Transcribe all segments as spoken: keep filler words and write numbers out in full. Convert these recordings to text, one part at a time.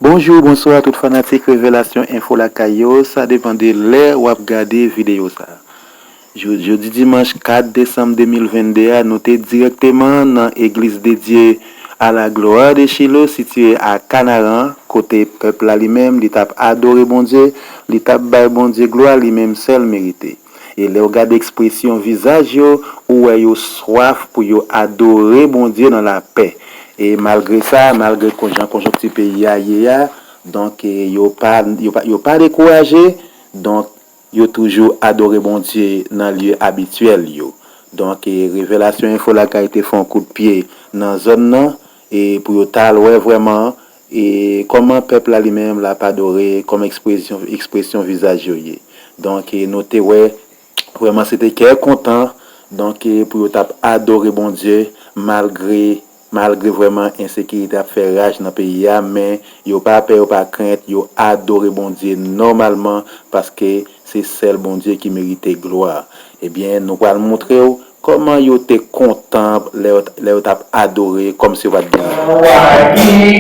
Bonjou, bonswa tout fanatik Revelasyon Enfo Lakay yo, sa depann de lè w ap gade videyo sa. Jou- Jodi dimanch kat desanm de mil vennde a, nou te dirèkteman nan Egliz de Dye a la Glwa de Chilo, sitiye a Kanaran, kote pèp la li menm, li t ap adore Bondye, li t ap bay Bondye glwa, li menm sèl merite. E lè w gade ekspresyon vizaj yo, ou wè yo swaf pou yo adore Bondye nan lapè. E malgre sa, malgre kon- jan konjonkti peyi a ye a, donk, e, yo pa, yo pa, yo pa dekouraje, donk, yo toujou adore Bondye nan lye abityèl yo. Donk, e, Revelasyon Enfo Lakay te fè yon kout pye nan zòn nan, e pou yo t al wè vrèman, e kòman pèp la li menm l ap adore, kòman ekspresyon, ekspresyon vizaj yo ye. Donk, e, nou te wè, vrèman, se te kè kontan, donk, e, pou yo t ap adore Bondye, malgre, malgre vrèman ensekirite ap fè raj nan peyi a, men yo pa pè, yo pa krent, yo adore Bondye nòmalman, paske se sèl Bondye ki merite glwa. Ebyen, nou pral montre w kòman yo te kontan lè yo t- lè yo t ap adore kòmsi yo pa t gen anyen.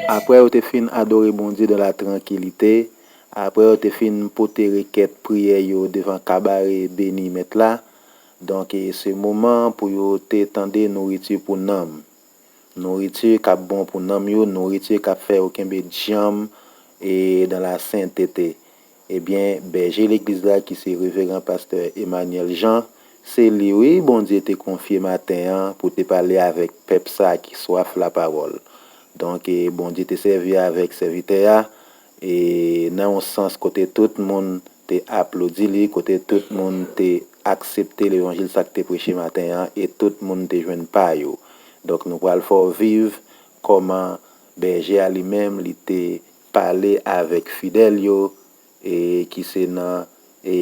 Apre yo te fin adore Bondye dans la tranquillité, apre yo te fin pote rekèt priyè yo devan kabare beni Mèt la, donk, e, se moman pou yo te tande nouriti pou nanm. Nouriti k ap bon pou nanm yo, nouriti k ap fè yo kenbe djanm, e, dans la sainteté. Ebyen, bèje legliz la ki se Reveran Pastè Emmanuel Jean, se li wi Bondye te konfye maten an pou te pale avèk pèp sa a ki swaf lapawòl. Donk, e, Bondye te sèvi avèk sèvitè a, e, nan yon sans kote tout moun te aplodi li, kote tout moun te aksepte levanjil sa k te preche maten an, e tout moun te jwenn pa yo. Donk, nou pral fè w viv kòman bèje a li menm, li te pale avèk fidèl yo, e ki se nan, e,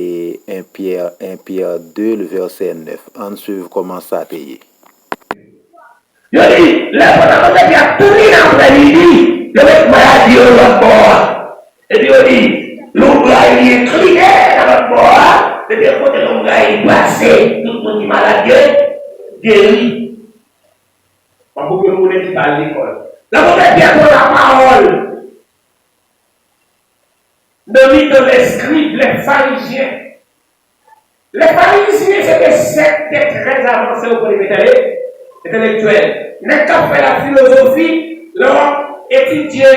en Pyè, en Pyè de, le vèsè nèf. Ann swiv kòman sa te ye. Yo di, lè pòtapoze te ap tounen apre midi, yo met maladi yo lòt bò a. Epi yo di, lonbray li enkline nan lòt bò a, epi kote lonbray li pase, tout moun ki malad yo geri. Mwen pou ke moun ki pa al lekòl. Lè pwofèt Pyè pran lapawòl, nan mitan lèskrib, lèfarizyen. Lèfarizyen se te sèk te trè avanse o pwen de vue entèlektyèl. Nèg k ap fè lafilozofi, lè w ap etidye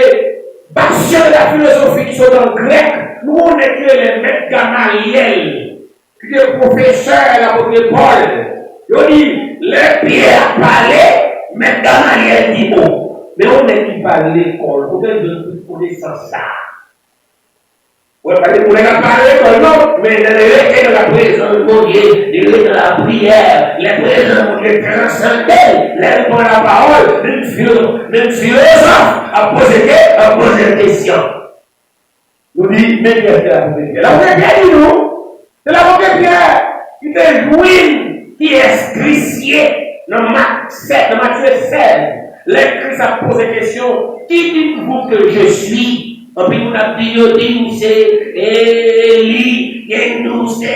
basyon de lafilozofi ki sot an grèk, nou konnen ki rele Mèt Gamalyèl, ki te pwofesè lapot Pòl. Yo di, lè Pyè ap pale, Mèt Gamalyèl di mo. Men yon nèg ki pa al lekòl, kote l jwenn tout konesans sa a? Ou wè, pa gen moun k ap pale lekòl non, men lè l rete nan la prezans Bondye, li rete nan lapriyè, lè prezans Bondye transande l, lè l pran lapawòl, menm filo, menm filozòf ap poze ke, ap poze l kesyon. Nou di, men kiyès ki lapòt Pyè? Lapòt Pyè di nou, se lapòt Pyè ki te jwenn kiyès Kris ye nan Mak sèt, nan Matye sèz, lè Kris ap poze kesyon, Qui dites-vous que je suis? Anpil moun ap di, yo di m se Eli, gen nou se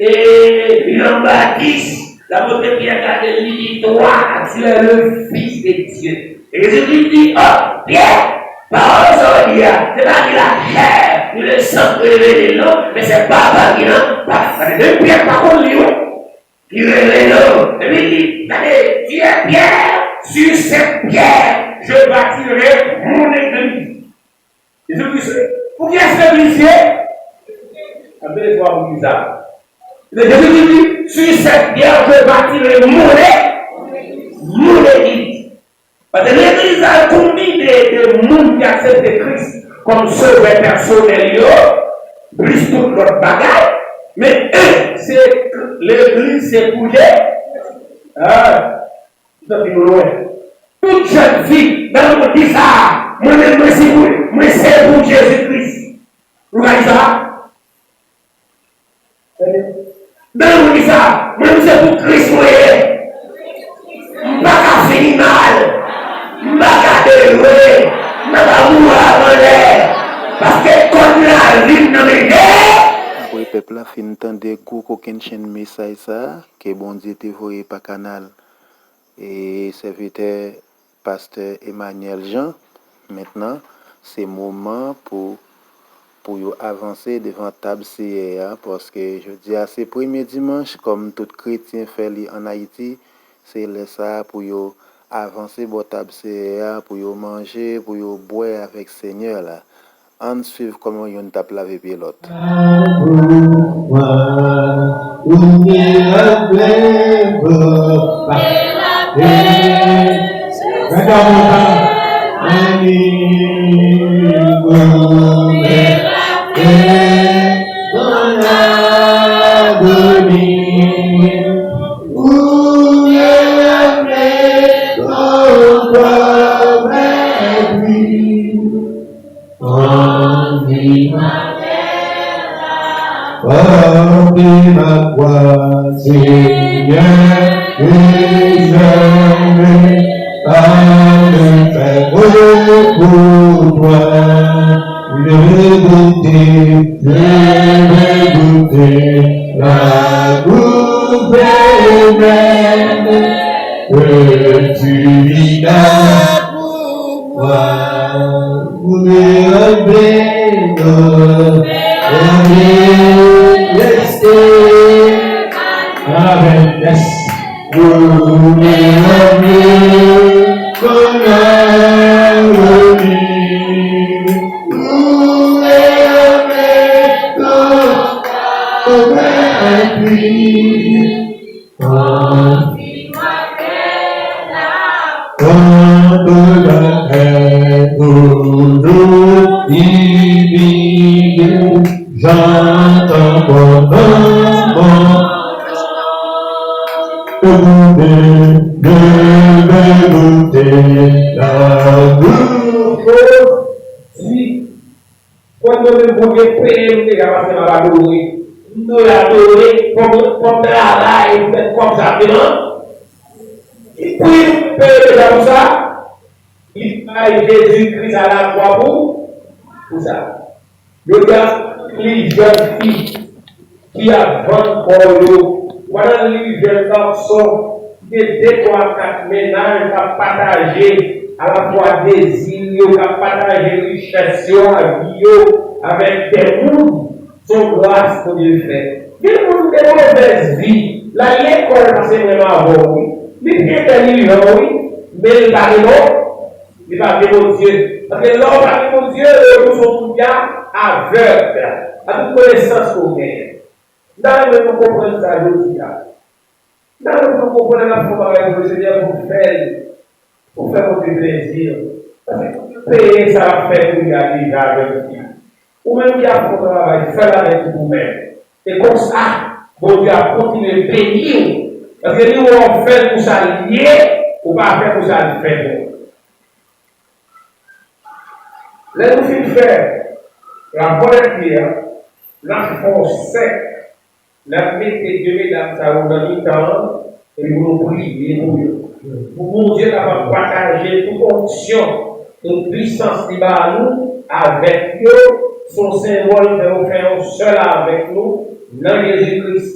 e, Jan Batis. Lapot Pyè gade l, li di, Toi, tu es le Fils de Dieu. E Jezikri di, O Pyè, pawòl sa w di a, se pa ni lachè ni lesan ki revele l non, men se Papa ki nan, Papa. Menm Pyè pa konn li wi. Li rele yo. Epi li di, gade, tu es Pierre, sur cette pierre, je bâtirai mon église. Jezikri se, pou kiyès legliz ye? Anpil espwa pou ki sa. Jezikri di, sur cette pierre, je bâtirai mon é-, mon église. Paske legliz la konbine de moun ki aksepte Kris kòm sovè pèsonèl yo, plis tout lòt bagay. Men, e, se legliz, se pou Je-, a, nou santi nou lwen. Tout jèn fi nan legliz sa a, mwen menm, mwen se pou, mwen se pou Jezi Kris. Nou ka di sa? Nan legliz sa, mwen menm se pou Kris mwen ye. M pa ka fini mal. M pa ka devwe. M pa ka mouri avan lè. Paske kòd lavi m nan men Jezi. Apre pèp la fin tande gwo kokennchenn mesaj sa a ke Bondye te voye pa kanal e sèvitè pastè Emmanuel Jean, mentnan, se moman pou, pou yo avanse devan tab Seyè a, paske jodi a se premye dimanch, kòm tout kretyen fè li ann Ayiti, se lè sa a pou yo avanse bò tab Seyè a, pou yo manje, pou yo bwè avèk Senyè la. Ann swiv kòman youn t ap lave pye lòt. Kanpe ma kwa, Senyè, e jame pa m fè mo pou twa. Je veux goûter, je veux goûter la gouverneur que tu vis dans moi. Vous me rendez, vous me restez. Amen. Yes. Vous me rendez, vous me rendez. Vous me rendez, vous me rendez. Quand la terre toujours humide, j'entends ton nom, mon nom. Écoutez, je vais goûter l'amour. Kwè mwen menm Bondye peye m deja paske m ap adore. M dwe adore, fò m, fò m travay pou m mèt kòb sa devan. Ki pri m peye deja pou sa? Li bay Jezi Kris alakwa pou, pou sa. Jodi a, li jèn fi ki ap vann kò yo. Pandan li jèn gason, gen de, twa, kat mennaj k ap pataje alafwa dezi yo, k ap pataje richès yo, lavi yo avèk de moun. Se yon gras Bondye fè. Gen moun ki gen movèz vi, l al lekòl pase menm avè w, wi. Li pi entèlijan, wi, men li pa gen non. Li pa gen Bondye. Paske lè w pa gen Bondye, ou se yon moun ki avèg a tout konesans ke w genyen. M ta renmen nou konprann sa jodi a. M ta renmen nou konprann lè n ap fè yon bagay pou Senyè, pou fè l, pou fè Bondye plezi. Paske Bondye peye sa l ap fè pou li a deja avèk li. Ou menm ki ap fè yon travay, fè l avèk ou menm. E konsa, Bondye ap kontinye beni w. Paske li wè w fè l pou sa l ye, ou pa fè pou sa l fè pou ou. Lè nou fin fè lavwa dè pye a, n ap fè yon sèk, n ap mete de medam sa yo nan mitan an, epi pou nou priye pou yo. Pou Bondye kapab pataje tout onksyon, tout pisans li ba nou avèk yo, se yon senbòl fè yo fè yon sèl avèk nou nan Jezi Kris.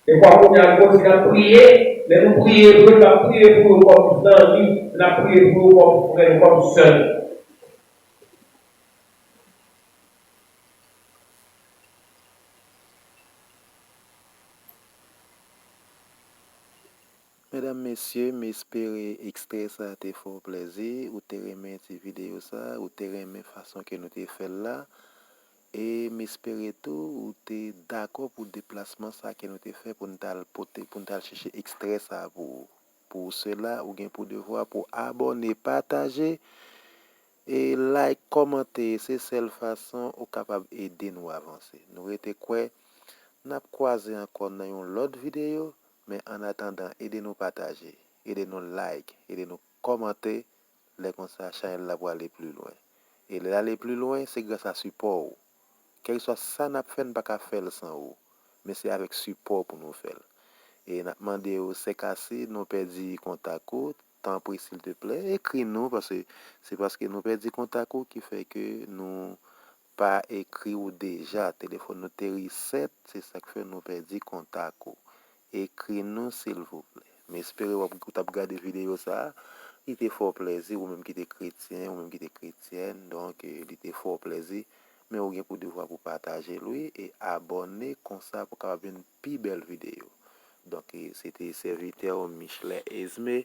E kwa kounye a nou kontinye ap priye, lè nou priye pou yo, n ap priye pou yo kòm zanmi, n ap priye pou yo kòm frè, kòm sè. Medam, mesye, m espere ekstrè sa te fè w plèzi, ou te renmen ti videyo sa, ou te renmen fason ke nou te fè l la. E m espere tou ou te dakò pou deplasman sa ke nou te fè pou n t al pote, pou n t al chèche ekstrè sa pou ou. Pou sela, ou gen pou devwa pou abòne, pataje, e like, kòmante. Se sèl fason ou kapab ede nou avanse. Nou rete kwè n ap kwaze ankò nan yon lòt videyo, men annatandan, ede nou pataje, ede nou like, ede nou kòmante. Lè konsa, chanèl la pou ale pli lwen. E lè l ale pli lwen, se gras a sipò w. Kèlkeswa sa n ap fè, n pa ka fè l san ou. Men se avèk sipò w pou nou fè l. E n ap mande w, sèkasi, nou pèdi kontak ou, tanpri, silteplè, ekri nou, paske se paske nou pèdi kontak ou ki fè ke nou pa ekri w deja. Telefòn nou te reset, se sa k fè nou pèdi kontak ou. Ekri nou, silvouplè. M espere w ap, ou t ap gade videyo sa a. Li te fè w plèzi, ou menm ki te kretyen, ou menm ki te kretyèn. Donk, eh, li te fè w plèzi. Men ou gen pou devwa pou pataje l, wi, e abòne, konsa pou w kapab jwenn pi bèl videyo. Donk, eh, se te sèvitè w, Michelet Esme,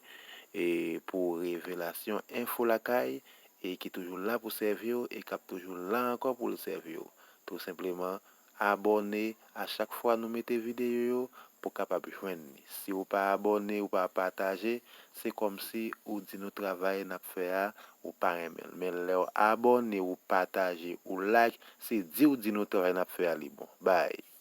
e pou Revelasyon Enfo Lakay, e ki toujou la pou sèvi w, e k ap toujou la ankò pou l sèvi w. Tou senpleman, abòne. A chak fwa nou mete videyo yo, pou w kapab jwenn li. Si w pa abòne, ou pa pataje, se kòmsi ou di nou travay n ap fè a, ou pa renmen l. Men lè w abòne, ou pataje, ou like, se di w di nou travay n ap fè a, li bon. Bay!